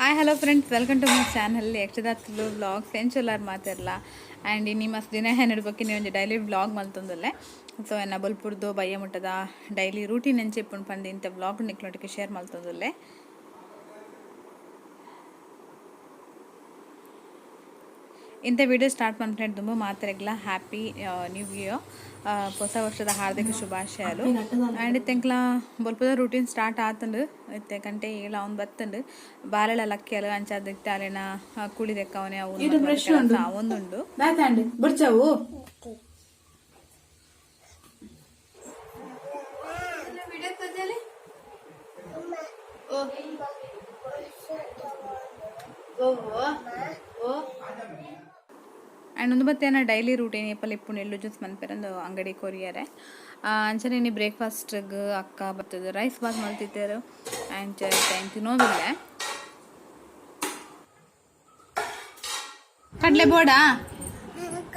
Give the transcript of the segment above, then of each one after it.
Hi hello friends, welcome to my channel ಯಕ್ಷದಾತ್ಲು vlogs. ಎಂಚೊಲ್ಲಾರ್ ಮಾತೆರ್ಲ and ಇನ್ನಿ ಮಸ್ತ್ ದಿನ ಹೆನಡ್ಬಕ್ಕೆ ಒಂಜಿ ಡೈಲಿ ವ್ಲಾಗ್ ಮಲ್ತೊಂದುಲ್ಲೆ. ಸೊ ಎನ್ನ ಬೊಲ್ಪುರ್ದು ಬಯ್ಯ ಮುಟ್ಟದ ಡೈಲಿ ರೂಟೀನ್ ಎಂಚ ಇಪ್ಪುಂಡು ಪಂದ್ ಇಂತ ವ್ಲಾಗ್ ನಿಕ್ಲೊಟ್ಟಿಗೆ ಶೇರ್ ಮಲ್ತೊಂದುಲ್ಲೆ. ಇಂಥ ವಿಡಿಯೋ ಸ್ಟಾರ್ಟ್ ಮಲ್ಪುನೆಟ್ ದುಂಬು ಮಾತೆರೆಗ್ಲ ಹ್ಯಾಪಿ ನ್ಯೂ ಇಯರ್, ಹೊಸ ವರ್ಷದ ಹಾರ್ದಿಕ ಶುಭಾಶಯಲು. ಆ್ಯಂಡ್ ಇತ್ತೆಂಕ್ಲ ಬೊಲ್ಪುದ ರೂಟೀನ್ ಸ್ಟಾರ್ಟ್ ಆತಂಡು. ಇತ್ತೆ ಗಂಟೆ 7 ಆವೊಂದು ಬತ್ತಂಡು. ಬಾಲೆಲ ಲಕ್ಕಿಯಲು ಅಂಚಾದ್ ಇತ್ತೆ ಅಲೆನ ಕುಳಿ ದೆಕ್ಕವನೆ ಅವು ಕೆಲಸ ಆವೊಂದುಂಡು. ದಾತಾಂಡ್ ಬುಡ್ಚವು. ಆ್ಯಂಡ್ ಒಂದು ಬತ್ತೇನ ಡೈಲಿ ರೂಟೀನ್ ಏಪಲ್ ಇಪ್ಪುಂಡು ಎಳ್ಳು ಜ್ಯೂಸ್ ಮನ್ಪೆರಂದು ಅಂಗಡಿ ಕೊರಿಯರೆ. ಅಂಚನೆ ಇನಿ ಬ್ರೇಕ್ಫಾಸ್ಟ್ಗ್ ಅಕ್ಕ ಬತ್ತದ ರೈಸ್ ಬಾತ್ ಮಲ್ತಿತ್ತೇರು. ಅಂಚ ಟೈಮ್ ತಿನ್ನೋದಿಲ್ಲ. ಕಡ್ಲೆ ಬೋಡಾ?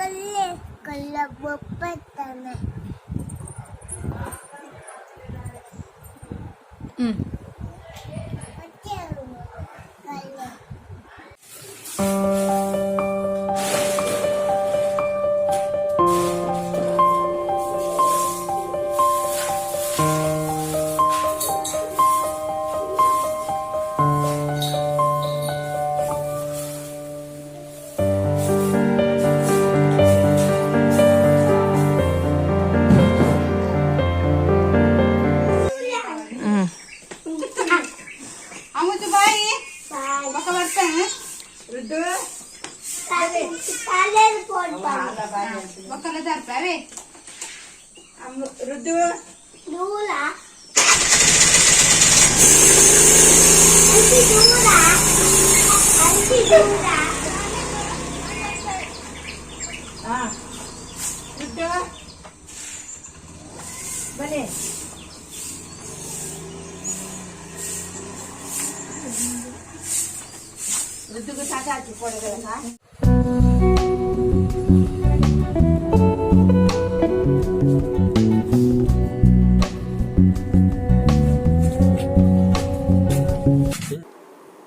ಕಲ್ಲೆ ಕಲ್ಲ ಬೊಪ್ಪತ್ತಾನೆ. ಮತ್ತೆ ಕಲ್ಲೆ. ಬೊಕ್ಕ ಬರ್ತಾನೆ. ತಲೆ ಕೊಡ್ತಾನೆ. ಬೊಕ್ಕಲ ತರ್ಪಾವೆ. ದೂರ ಅಂಚಿ ದೂರ ಅಂಚಿ ದೂರ. ಬನ್ನಿ. ರುದ್ದುಗೂ ಸಾಕಾಕಿ ಕೊಡಗಳನ್ನ.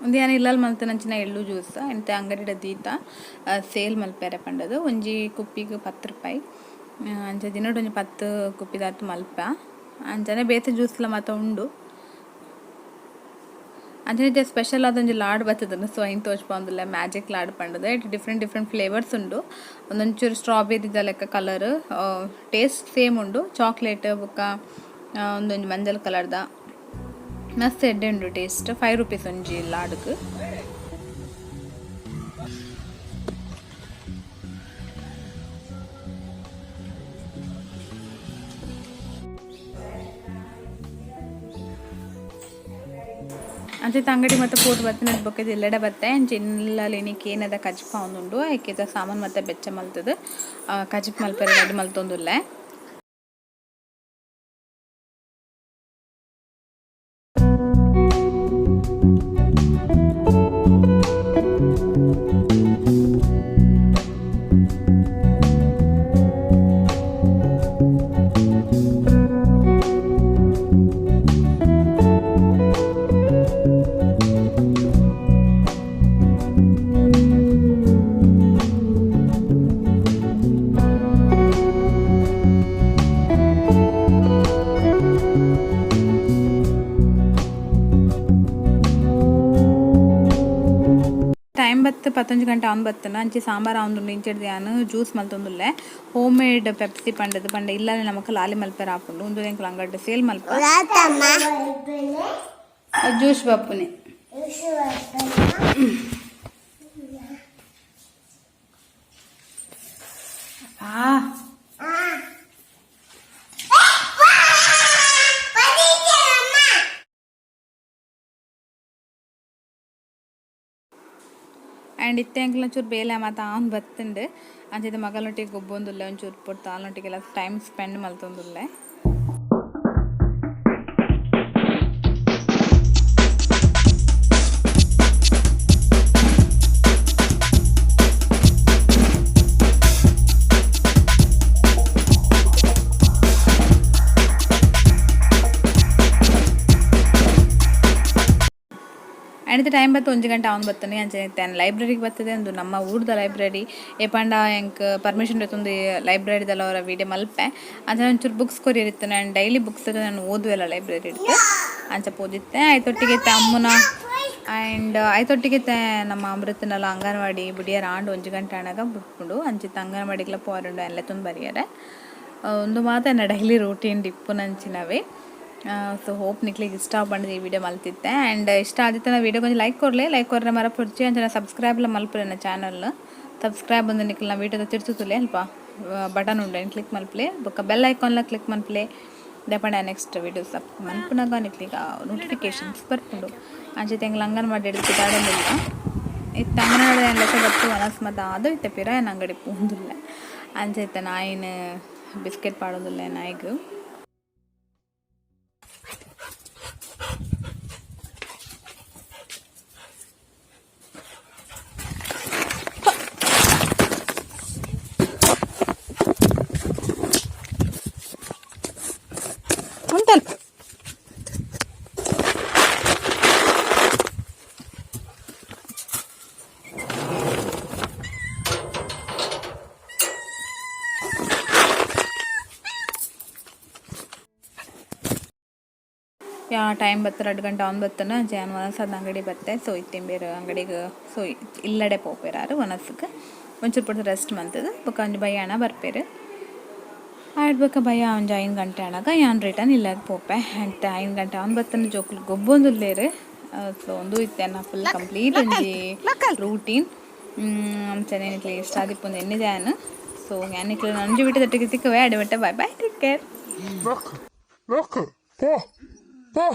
ಒಂದು ಯಾನ್ ಇಲ್ಲಲ್ ಮಲ್ತಿನಂಚಿನ ಎಳ್ಳು ಜ್ಯೂಸ್ ಇಂತೆ ಅಂಗಡಿಡ ದೀತ ಸೇಲ್ ಮಲ್ಪೆರೆ ಪಂಡದು. ಒಂಜಿ ಕುಪ್ಪಿಗ್ 10 ರೂಪಾಯಿ. ಅಂಚ ದಿನೊಡು ಒಂಜಿ 10 ಕುಪ್ಪಿದಾತ್ ಮಲ್ಪ. ಅಂಚನೆ ಬೇತೆ ಜ್ಯೂಸ್ಲ ಮಾತ ಉಂಡು. ಅಂಚನೆ ಇತ್ತೆ ಸ್ಪೆಷಲ್ ಆದ ಒಂಜಿ ಲಾಡ್ ಬತ್ತುದುಂಡು. ಸೊ ಐನ್ ತೋಜ್ಪಾವೊಂದುಲ್ಲೆ. ಮ್ಯಾಜಿಕ್ ಲಾಡ್ ಪಂಡದು. ಇಟ್ ಡಿಫ್ರೆಂಟ್ ಡಿಫ್ರೆಂಟ್ ಫ್ಲೇವರ್ಸ್ ಉಂಡು. ಒಂದೊಂಚೂರು ಸ್ಟ್ರಾಬೆರಿದ ಲೆಕ್ಕ ಕಲರ್, ಟೇಸ್ಟ್ ಸೇಮ್ ಉಂಡು. ಚಾಕ್ಲೇಟ್ ಬೊಕ್ಕ ಒಂದೊಂಜಿ ಮಂಜಲ್ ಕಲರ್ದ ಮಸ್ತ್ ಎಡ್ಡೆ ಉಂಡು ಟೇಸ್ಟ್. 5 ರುಪೀಸ್ ಒಂಜಿ ಲಾಡ್ಗ್. ಅಂಚೆ ಅಂಗಡಿ ಮತ್ತೆ ಪೋತು ಬತ್ತಿನ ಬೊಕ್ಕ ಇಲ್ಲೆಡೆ ಬತ್ತೆ. ಅಂಚೆ ಇಲ್ಲಲ್ ಇನಿ ಕೇನದ ಕಜಿಪ್ ಆವೊಂದುಂಡು. ಐಕೆದ ಸಾಮಾನ್ ಮತ್ತೆ ಬೆಚ್ಚ ಮಲ್ತುದು ಕಜಿಪ್ ಮಲ್ಪೆರೆ ರೆಡಿ ಮಲ್ತೊಂದುಲ್ಲೆ. ಟೈಮ್ ಬತ್ತು 11 ಗಂಟೆ ಆನ್ ಬತ್ತನ. ಅಂಚೆ ಸಾಂಬಾರ್ ಆವೊಂದುಂಡು. ಇಂಚೆಡ್ದು ಯಾನ್ ಜ್ಯೂಸ್ ಮಲ್ತೊಂದುಲ್ಲೆ. ಹೋಮ್ ಮೇಡ್ ಪೆಪ್ಸಿ ಪಂಡದು ಪಂಡ ಇಲ್ಲನೆ ನಮಕ್ ಲಾಲಿ ಮಲ್ಪೆರೆ ಆಪುಂಡು. ಉಂದು ಎಂಕುಲು ಅಂಗಡಿ ಸೇಲ್ ಮಲ್ಪ. ಜ್ಯೂಸ್ ಬಪ್ಪುನಿ. ಆ ಆ್ಯಂಡ್ ಇತ್ತೆ ಎಂಕಲ್ನ ಒಂಚೂರು ಬೇಲೆ ಮಾತ ಆವೊಂದು ಬತ್ತುಂಡು. ಅಂಚೆ ಮಗಲ್ನೊಟ್ಟಿಗೆ ಗೊಬ್ಬೊಂದುಲ್ಲೆ. ಒಂಚೂರು ಪೊರ್ತು ಆಲ್ನೊಟ್ಟಿಗೆಲ್ಲ ಟೈಮ್ ಸ್ಪೆಂಡ್ ಮಲ್ತೊಂದುಲ್ಲೆ. ಆ್ಯಂಡ್ ಟೈಮ್ ಬತ್ತು 1 ಗಂಟೆ ಅವನು ಬತ್ತಾನೆ. ಅಂಚನೆ ಇತ್ತೆ ಲೈಬ್ರರಿಗೆ ಬರ್ತದೆ. ಒಂದು ನಮ್ಮ ಊರ್ದ ಲೈಬ್ರರಿ ಏಪಂಡ ಎಂಕ್ ಪರ್ಮಿಷನ್ ಇತ್ತೊಂದು ಲೈಬ್ರರಿದಲ್ಲ ಅವರ ವೀಡಿಯೋ ಮಲ್ಪೆ. ಅಂಚನೆ ಒಂಚೂರು ಬುಕ್ಸ್ ಕೊರಿಯರ್ ಇತ್ತು. ನಾನು ಡೈಲಿ ಬುಕ್ಸ್ ನಾನು ಓದುವೆಲ್ಲ ಲೈಬ್ರರಿ ಇಡ್ತೆ. ಅಂಚ ಪೋದಿತ್ತೆ. ಆಯ್ತೊಟ್ಟಿಗೆ ಇತ್ತೆ ಅಮ್ಮನ ಆ್ಯಂಡ್ ಆಯ್ತೊಟ್ಟಿಗೆ ನಮ್ಮ ಅಮೃತನೆಲ್ಲ ಅಂಗನವಾಡಿ ಬುಡಿಯರ ಆಂಡ್ 1 ಗಂಟೆ ಆನಾಗ ಬುಟ್ಪುಂಡು. ಅಂಚಿತ್ತ ಅಂಗನವಾಡಿಗೆಲ್ಲ ಪೋರುಂಡು ಎಲ್ಲ ಬರಿಯರೆ. ಒಂದು ಮಾತ ಎನ್ನ ಡೈಲಿ ರೂಟೀನ್ ಡಿಪ್ಪುನಂಚಿನವೇ. ಸೊ ಹೋಪ್ ನಿಕ್ಲಿಗೆ ಇಷ್ಟ ಪಂಡ್ದು ಈ ವಿಡಿಯೋ ಮಲ್ತಿತ್ತೆ. ಆ್ಯಂಡ್ ಇಷ್ಟ ಆದಿತ್ತನ ವಿಡಿಯೋ ಕೊಂಚ ಲೈಕ್ ಕೊರ್ಲೆ, ಲೈಕ್ ಕೊರ್ರೆ ಮರಪೊಡ್ಚಿ. ಅಂಚನೆ ಸಬ್ಸ್ಕ್ರೈಬ್ಲ ಮಲ್ಪುಲೆ ಎನ್ನ ಚಾನಲ್. ಸಬ್ಸ್ಕ್ರೈಬ್ ಒಂದು ನಿಕ್ಲ್ನ ವೀಡಿಯೋದ ತಿರ್ತುಲೆ ಅಲ್ಪ ಬಟನ್ ಉಂಡು, ಕ್ಲಿಕ್ ಮಲ್ಪಲೆ. ಬೊಕ್ಕ ಬೆಲ್ ಐಕಾನ್ಲ ಕ್ಲಿಕ್ ಮಲ್ಪಲೆ. ದಪಂಡ ನೆಕ್ಸ್ಟ್ ವೀಡಿಯೋಸ್ ಅಪ್ ಮನ್ಪುನಾಗ ನಿಕ್ಲಿಗ ನೋಟಿಫಿಕೇಶನ್ಸ್ ಬರ್ಪುಂಡು. ಅಂಚೆ ಎಂಕ್ಲ ಅಂಗನವಾಡಿ ಹಿಡ್ದು ದಾಡೊಂದಿಲ್ಲ ಇತ್ತೆ. ಅಂಗನವಾಡಿ ಲೆಕ್ಕ ಬತ್ತು ವನಸ್ ಮತ ಅದು ಇತ್ತೆ ಪಿರ ಏನ್ ಅಂಗಡಿ ಪೋಂದುಲ್ಲ. ಅಂಚೆ ಇತ್ತೆ ನಾಯಿನ ಬಿಸ್ಕೆಟ್ ಪಾಡೊಂದುಲ್ಲೆ ನಾಯಿಗ್. ಉಂಟಲ್ಪ. ಯಾ ಟೈಮ್ ಬತ್ತ 2 ಗಂಟೆ ಆನ್ ಬತ್ತನ ಜಾನ್ ಒನಸದ ಅಂಗಡಿ ಬತ್ತೆ. ಸೊ ಇತ್ತಿಂಬೇರು ಅಂಗಡಿಗೆ. ಸೊ ಇಲ್ಲಡೆ ಪೋಪೆರಾರು ಒನಸ್ಗೆ. ಒಂಚೂರು ಪೊರ್ತು ರೆಸ್ಟ್ ಮಂತದು ಬೊಕ ಒಂಜಿ ಬಯ್ಯಾಣ ಬರ್ಪೇರು. ಆಯ್ಡ್ ಬೊಕ ಬಯ್ಯ ಒಂಜಿ 5 ಗಂಟೆ ಆನಾಗ ಯಾನ್ ರಿಟರ್ನ್ ಇಲ್ಲಗ್ ಪೋಪೆ. ಅಂಡ್ 5 ಗಂಟೆ ಆನ್ ಬತ್ತನ ಜೋಕುಲು ಗೊಬ್ಬೊಂದುಲ್ಲೇರು. ಸೊ ಒಂದು ಇತ್ತೆ ಫುಲ್ ಕಂಪ್ಲೀಟ್ ಒಂಜಿ ರೂಟೀನ್. ಅಂಚನೆ ನಿಕ್ಲೆ ಇಷ್ಟ ಆದಿಪ್ಪುಂದು ಎನ್ನಿದೆ ಯಾನ್. ಸೊ ಯಾನ್ ನಿಕ್ಲೆ ಒಂಜಿ ವಿಡಿಯೋದೊಟ್ಟಿಗೆ ತಿಕ್ಕುವೆ. ಅಡೆ ಮಟ್ಟ, bye bye, take care. Look, look, po, po.